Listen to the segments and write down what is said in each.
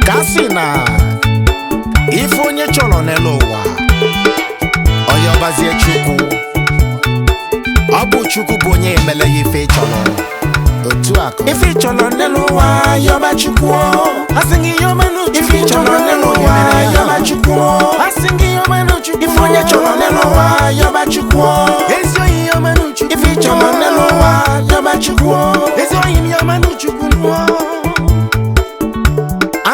Ka a sị na ife onye chọrọ n'elu ụwa, ọyọbazie Chukwu. Ọ bụ Chukwu bụ onye emele ya ife ị chọrọ. Otu a ka Ife ị chọrọ n'elu ụwa, yọba Chukwu. Asị gị yọba n'Chukwu. Ife ị chọrọ n'elu ụwa, yọba Chukwu. Asị gị yọba n'Chukwu. Ife onye chọrọ n'elu ụwa, yọba Chukwu. Ezi oyi, yọba n'Chukwu. Ife ị chọrọ n'elu ụwa, yọba Chukwu. Ezi oyi m, yọba n'Chukwu nụọ.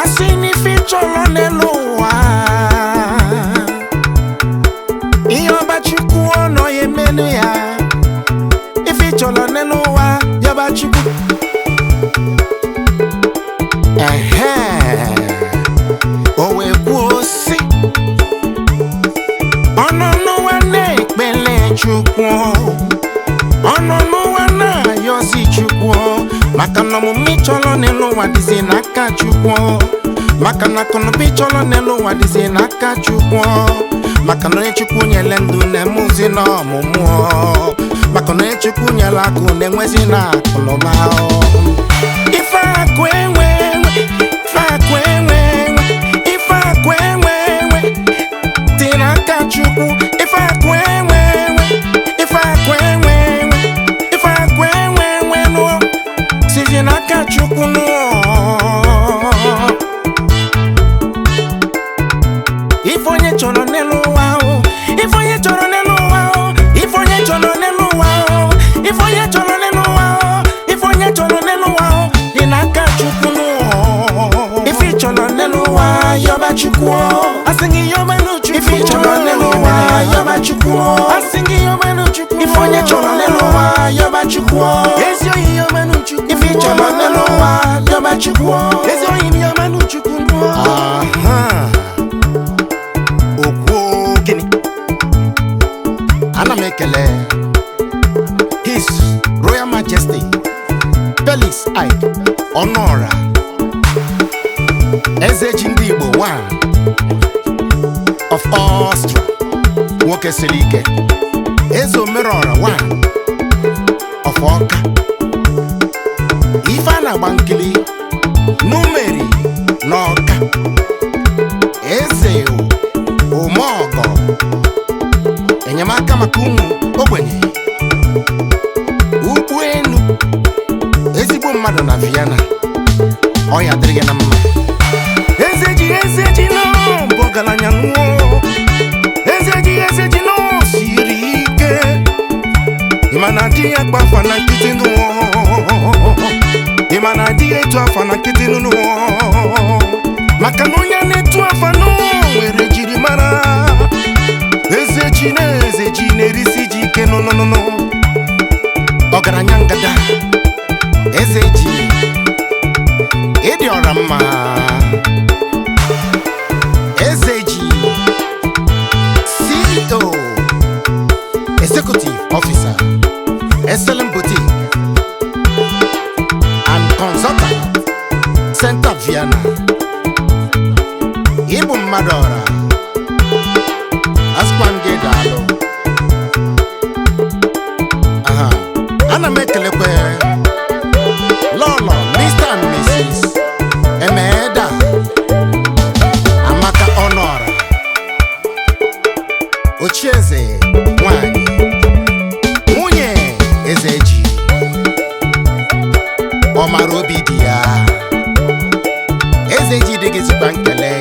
Asị n'ife ị chọrọ n'elu ụwa, ihe ọba Chukwu ọ nọ ya emenu ya. Ife ị chọrọ n'elu ụwa, yọba Chukwu. Ehe, o wee kwuo sị, Ọnụ n'ụwa na-ekpele Chukwu, ọnụ n'ụwa na-ayọzi Chukwu, maka na ọmụmụ ịchọrọ n'elu ụwa dịzi n'aka Chukwu, maka na akụnụba ịchọrọ n'elu ụwa dịzi n'aka Chukwu, maka na onye Chukwu nyere ndụ na-emuzi na ọmụmụ, maka na onye Chukwu nyere akụ na-enwezi na akụnụba. Ife akụ enwe enwe, ife akụ enwe enwe, ife akụ enwe enwe dị n'aka Chukwu. Ife akụ enwe enwe, ife akụ enwe enwe, ife akụ enwe enwe nụọ sizi n'aka Chukwu nụọ. Ife onye chọrọ n'elu ụwa o, ife onye chọrọ n'elu ụwa o, ife onye chọrọ n'elu ụwa o, ife onye chọrọ n'elu ụwa o, ife onye chọrọ n'elu ụwa o dị n'aka Chukwu nụọ. Ife ị chọrọ n'elu ụwa, yọba Chukwu. Asị gị yọba n'Chukwu. Ife ị chọrọ n'elu ụwa, yọba Chukwu. Asị gị yọba n'Chukwu. Ife onye chọrọ n'elu ụwa, yọba Chukwu. Ezi oyi, yọba n'Chukwu. Ife ị chọrọ n'elu ụwa, yọba Chukwu. Ezi oyi m, yọba n'Chukwu nụọ. Aha. Okwu gịnị? Ana m ekele His Royal Majesty Felix Ike Ọnụọra, eze ji ndị Igbo one of Austria, nwoke siri ike, eze omerọra one of Ọka, ife a na-agba nkili n'umeri n'Ọka, eze omeọgọ, enyemaka maka ụmụ ogbenye, ugwu enu, ezigbo mmadụ na Vienna. Ọ ya dịrị gị na mma. Eze ji, eze ji nọ bụ ọgaranya nụọ. Eze ji, eze ji nọ siri ike. Ịma na di ya gbafa na nkịtị nụọ. Ịma na di ya etu afa na nkịtị nụọ. Maka na onye na-etu afa nụ nwere jiri mara. Eze ji na eze ji na-erisi ji ike nụnụnụnụ. Ọgaranya ngada, eze ji, ịdị ọra mma. Eze ji, CEO, Executive Officer, Excellent Boutique and Consultant Center, Vienna. Ịbụ mmadụ ọra, asịkwa m gị daalụ. Aha, ana m ekelekwe Lọlọ Mr and Mrs Emeda Amaka Ọnụọra, Ochieze nwanyị, nwunye eze ji, ọ mara obi dị ya. Eze ji dị gị zikwa nkele,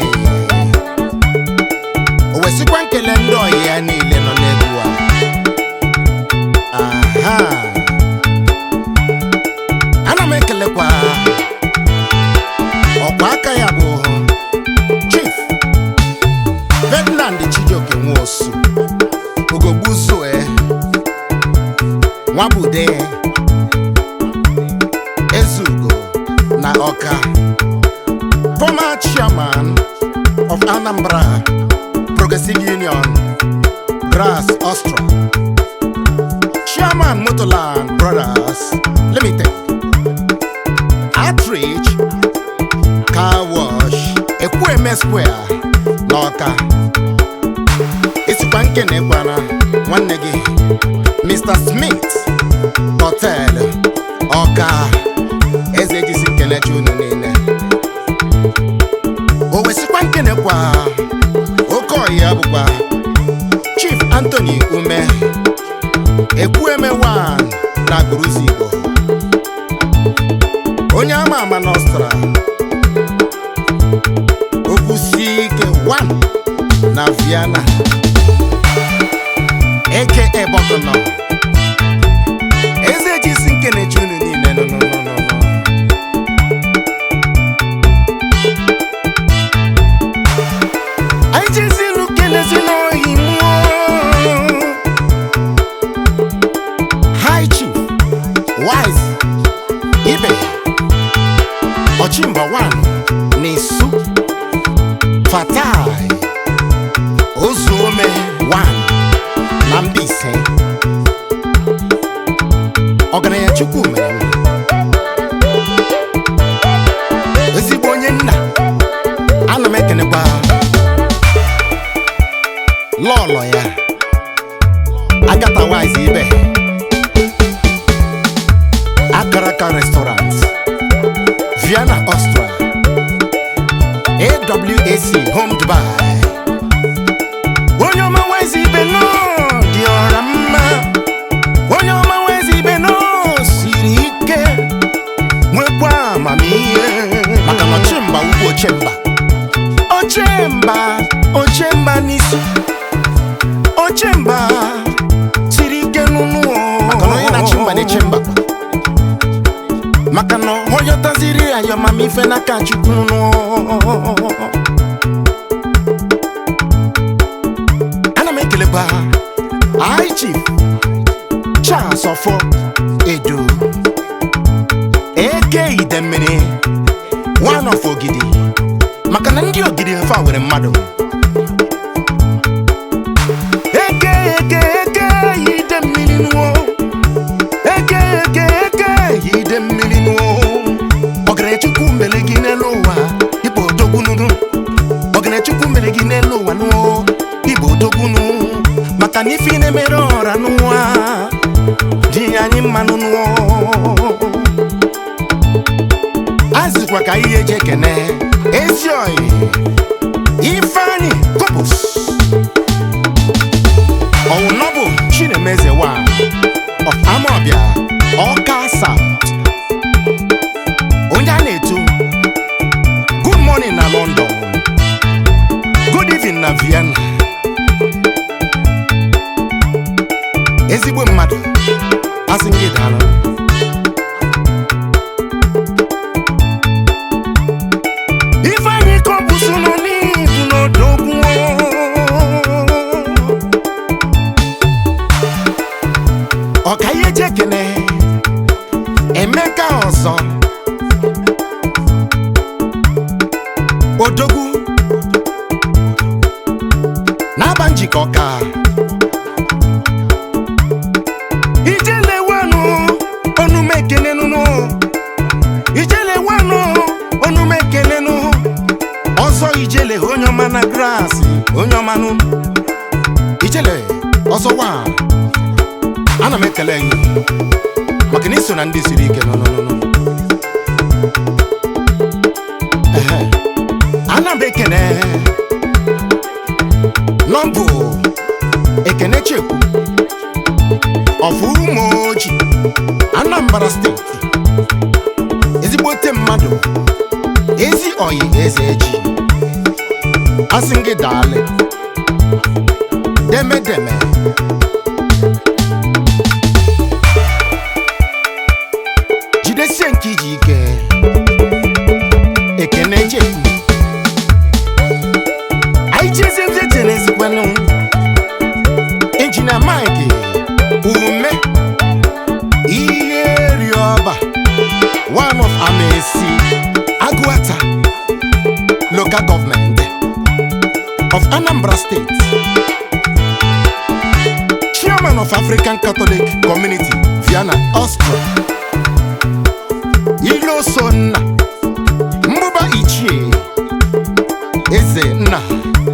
o wesikwa nkele ndị ọyị ya niile nọ n'egwu a. Aha, ana m ekelekwa ọkwa aka ya bụ Chief Ferdinand Chijioke Nwosu, Ugogbuzue Nwabude Ezugo na Ọka, former chairman of Anambra Progressive Union, Graz, Austria, chairman, Motorland Brothers Limited, Outreach Car Wash, Ekwueme Square n'Ọka. Esikwa nkene gwara nwanne gị Mr. Smith, Hotel Ọka. Eze jisi nkelechi unu niile. na Agụrụzi Igbo, onye ama ama n'Ọstra, okwu sie ike 1 na Vienna, aka Bọkụnọ. Eze jisi nke na-eche unu niile. Nọ nọ nọ nọ nọ. Anyị jezilu kelezi n'oyi mụọ High Chief Wise Ibe Ọchịmba 1 na-esu Fatai Ozuome 1 na Mbaise. Ọgaranya Chukwu mere m ezigbo onye nna. Ana m ekenekwa lọlọ ya, Agatha Wise Ibe, Akaraka Restaurant, Vienna, Austria, AWAC Home Dubai. Onye ọma Wise Ibe nọ dị ọra mma. Onye ọma Wise Ibe nọ siri ike, nwekwa amamihe, maka na Ochimba ugwu Ochemba, Ochemba, Ochemba n'isi Ochemba siri ike n'ụnụ. Maka na onye na-achị mba na-eche mba, maka na onye taziri ayọmamife n'aka Chukwu nụ. Ana m ekelekwa High Chief Charles Ọfọ Edo, eke Idemmiri one of Ogidi, maka na ndị Ogidi fa nwere mmadụ. Eke eke eke Idemmiri nuo, eke eke eke Idemmiri nuo. Ọgaranya Chukwu mere gị n'elu ụwa, ịbụ odogwu nunu. Ọgaranya Chukwu mere gị n'elu ụwa nuo, ịbụ odogwu nu, maka na ife ị na-emere ọra n'ụwa dị anyị mmanụ nuo. Azịkwa ka ihe eji ekene ezi oyi Ifeanyi Kopus Ọwụnọbụ Chinemeze wa of Amobia, Ọka South, onye a na-etu good morning na London, good evening na Vienna. Ezigbo mmadụ, asị gị daalụ. Ifeanyi Kopus nọ n'ibu n'odogwu. Ọka ihe eji ekene Emeka ọzọ, odogwu na-aba njikọ ka ijelewanụ onume ekenenụ, ijelewanụ onume ekenenụ ọzọ, ijele onye ọma na grasị, onye ọma nụ ijele ọzọ wa. Ana m ekele gị maka na iso na ndị siri ike. Nọ nọ nọ nọ. Ehe. Ana m ekene nọmbụ Ekene Chekwu of Umuoji, Anambra Steeti, ezigbote mmadụ, ezi oyi eze eji asị gị daalị demedeme. Jidesie nke iji ike, Ekene Chekwu. Anyị jezie ejenezikwanụ Injinia Mike Ume ihe rịọba one of Amesi Aguata Local Government of Anambra State, Chairman of African Catholic Community, Vienna, Austria. Ilosonna Mbuba Ichie Eze Nna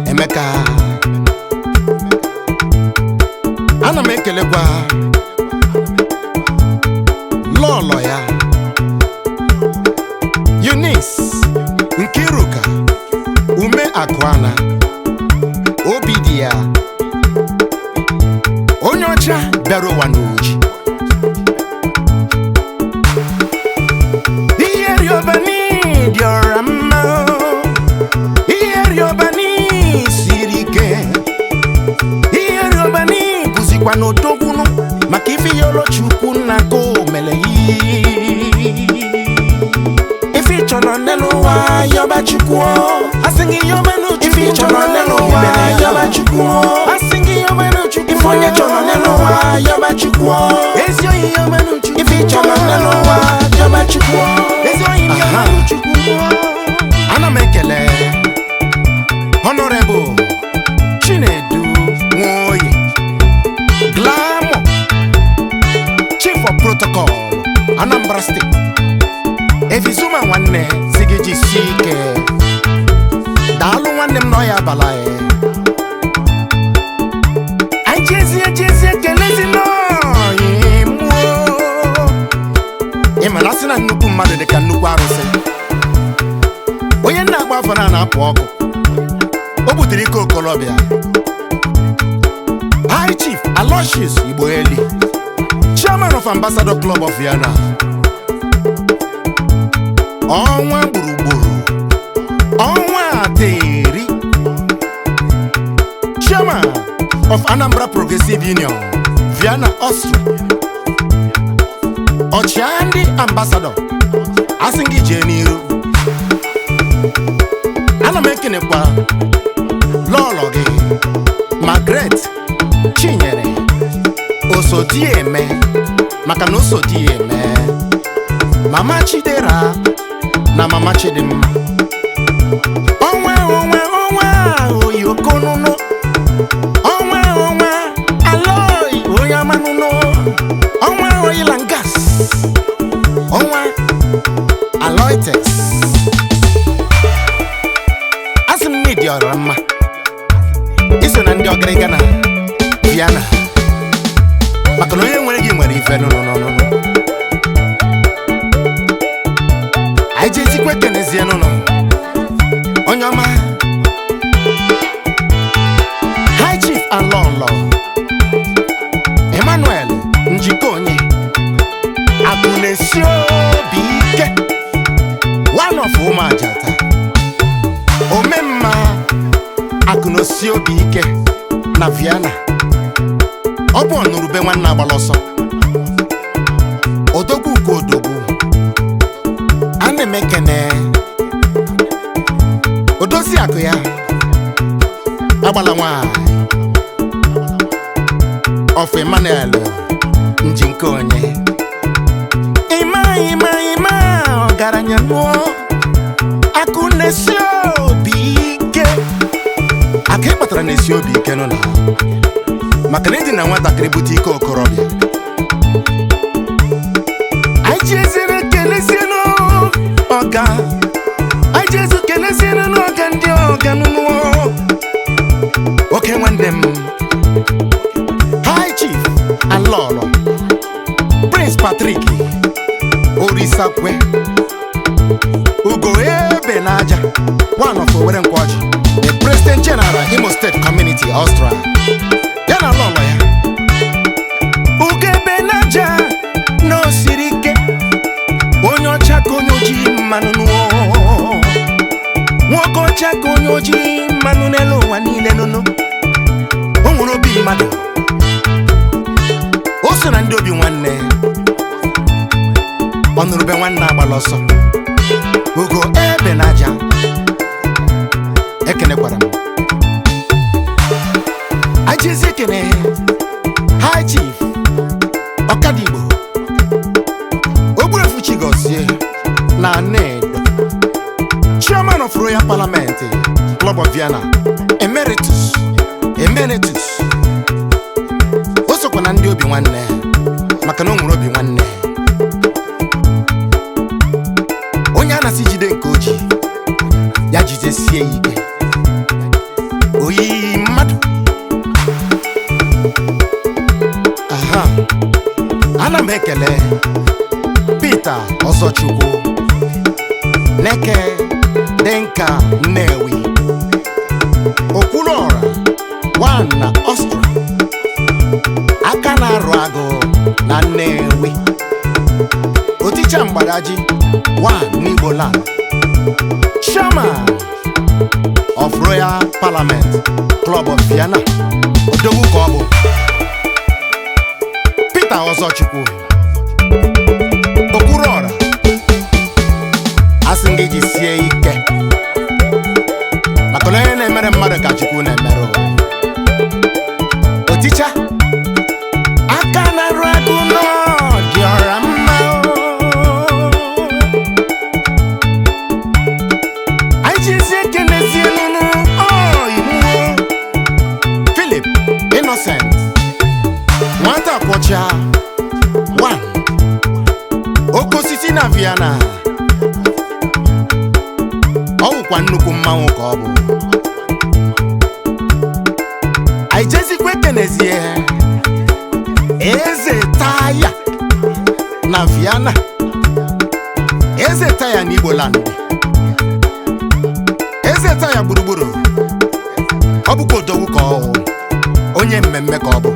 Emeka. Ana m ekelekwa lọlọ ya, Eunice Nkiruka Ume Akụana, obi dị ya onye ọcha bịara ụwa n'oji. Chukwu, asị gị yọbanụ Chukwu. Ife ị chọrọ n'elu ụwa, yọba Chukwu, asị gị yọbanụ Chukwu. Ife onye chọrọ n'elu ụwa, yọba Chukwu, ezi oyi yọbanụ Chukwu. Ife ị chọrọ n'elu ụwa, yọba Chukwu, ezi oyi yọbanụ Chukwu. Ana m ekele Honorable Chinedu Nwoye Glamour, Chief of Protocol, Anambra State. Evizuma nwanne si gị jisie ike. Daalụ nwanne m nọ ya abala ya. Anyị jezie jezie kelezi n'ọyị mụọ. Ị ma na asị na nnukwu mmadụ dị ka nnukwu arụsị. Onye na-agba afọ na na-apụ ọkụ. O butere ike okolobịa. High Chief Aloysius Igboeli, Chairman of Ambassador Club of Vienna. Ọnwa gburugburu, ọnwa ateri, Chairman of Anambra Progressive Union, Vienna, Austria. Ọchịagha ndị ambassador, asị gị jee n'iru. Ana m ekenekwa lọlọ gị, Margaret Chinyere Osodieme, maka na Osodieme, Mama Chidera na Mama Chidimma. Ọnwa ọnwa ọnwa oyokonụnụ, ọnwa ọnwa aloi onye amanụnụ, ọnwa oil and gas, ọnwa aloitex. Asị m na ịdị ọra mma, iso na ndị ọgịrịga na Vienna, maka na onye nwere gị nwere ife nụnụnụnụ. Anyị jezikwa ekenezie nụnụ onye ọma, High Chief Alọlọ Emmanuel Njike Onye Akụ na-esi obi ike, one of Ụmụajata, omemma akụ na-esi obi ike na Vienna. Ọ bụ ọnụrụbe nwanne agbala ọsọ, odogwu uko odogwu. A na-eme kene odozi akụ ya agbala nwanyị of Emmanuel Njike Onye. Ịma ịma ịma ọgaranya nụọ, akụ na-esi obi ike. Akụ ị kpatara na-esi obi ike nụ na maka na ịdị na nwatakịrị bute ike okorobịa. Anyị jeziri kelezienụ ọga, anyị jezu kelezienụ n'ọga ndị ọga nụnụọ. Oke nwanne m, High Chief Alọlọ Prince Patrick Orisakwe Ugo Ebe n'aja, one of Owerri Nkwoji, the President General, Imo State Community, Austria. Ya na lọlọ ya Ugo Ebe n'aja na o siri ike, onye ọcha ka onye ojii mmanụ nụọ, nwoke ọcha ka onye ojii mmanụ n'elu ụwa niile nụnụ. O nwere obi mmadụ, o so na ndị obi nwanne. Ọnụrụbe nwanne agbala ọsọ. Ugo Ebe n'aja, ekenekwara m. Ajiezi ekene High Chief Ọkadigbo Ogbuefu Chigozie na Anedo, Chairman of Royal Parliament Club of Vienna Emeritus. Emeritus, o sokwa na ndị obi nwanne, maka na o nwere obi nwanne. Onye a na-asị jide nke oji ya jidesie ya ike, oyiyi mmadụ. Aha, ana m ekele Peter Ọzọchukwu Neke Denka Nnewi Okwuluọra one na Ọstra, aka na-arụ agụ na Nnewi, Oticha Mgbadaji one n'Igbo land, Chairman of Royal Parliament Club of Vienna. Odogwu ka ọ bụ. Peter Ọzọchukwu Okwuluọra, asị ndị ji sie ike. na Vienna. Ọ wụkwa nnukwu mmanwụ ka ọ bụ. Anyị jezikwa ekenezie Eze Taya na Vienna, Eze Taya na Igboland, Eze Taya gburugburu. Ọ bụkwa odogwu ka ọ wụ, onye mmemme ka ọ bụ.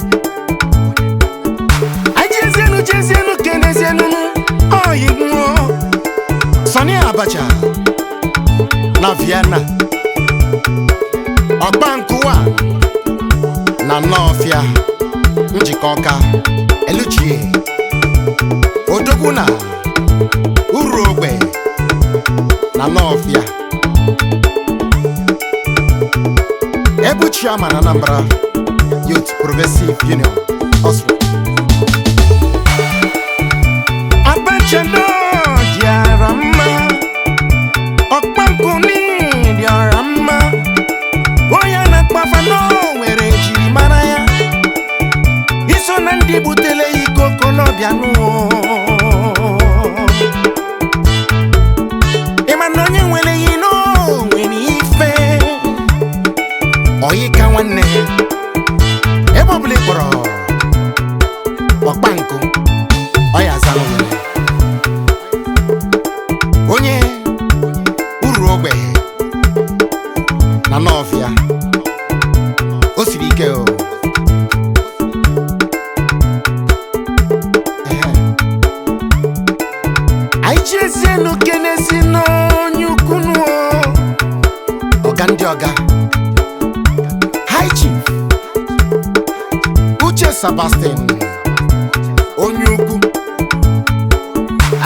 Anyị jezienu jezienu kenezienu oyi nwụọ. Sani Abacha na Vienna, Ọkpa Nkụwa na Nnọọfịa, Njikọ Ọka Eluchie, Odogwu na Uru Ogbe na Nnọọfịa, Ebu Chairman Anambra Youth Progressive Union, Austria. Abacha dịara mma, ọkpankụ dịara mma, onye na-akpafa n'o nwere njirimara ya, iso na ndị butere iko okolobịa nụọ. Ịma na onye nwere ihe n'o nwere ife. Ọyịka nwanne, ebe ọbụla ị kpọrọ ọkpankụ, ọ ya aza nwere onye uru ogbe na Nọọfịa. O siri ike o. Ehe. Anyị jezienu kenezi n'onye ukwu nụọ. Ọga ndị ọga, High Chief Uche Sebastian, onye ukwu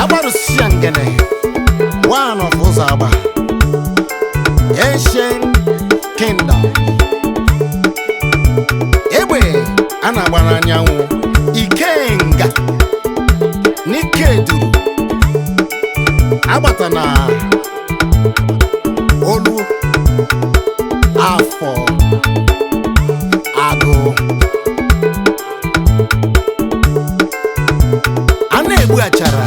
agbarụsịa ngene one of ụzọ agba Ancient Kingdom, egbe a na-agba n'anyanwụ, Ikenga n'ike duru agbata na olu afọ agụ a na-egbu achara,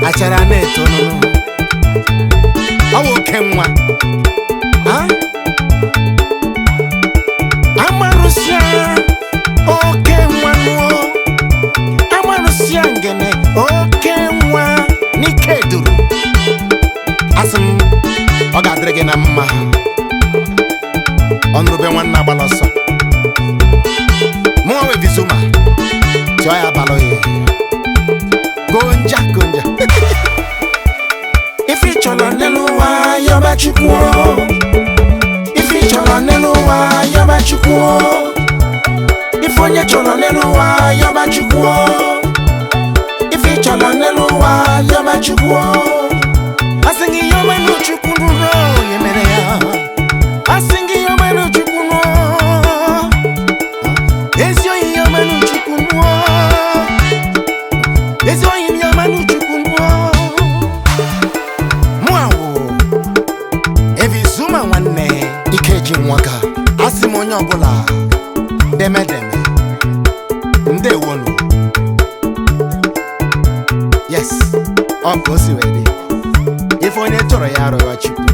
achara na-eto nụnụ. Ọ bụ oke nwa. Ha? Amarụsịa oke nwa nụọ, amarụsịa ngene oke nwa n'ike duru. Asị m ọ ga-adịrị gị na mma. Ọnụrụbe nwanne agbala ọsọ. Mụnwa nwe Vizuma tụọ ya abalị oyi konja konja. Ife ị chọrọ n'elu ụwa, yọba Chukwu o. Ife ị chọrọ n'elu ụwa, yọba Chukwu o. Ife onye chọrọ n'elu ụwa, yọba Chukwu o. Ife ị chọrọ n'elu ụwa, yọba Chukwu o. Asị gị yọbanụ Chukwu nụrụ onye mere ya. Asị gị yọbanụ Chukwu nụọ. Ezi oyi, yọbanụ Chukwu nụọ. Ezi oyi m, yọbanụ Chukwu nụọ. Mụ awụ Evizuma nwanne Ikeji nwaka. Asị m onye ọbụla demedeme ndewonu. Yes, ọ ka o si wee dị. Ife onye chọrọ ya arụghọ Chukwu.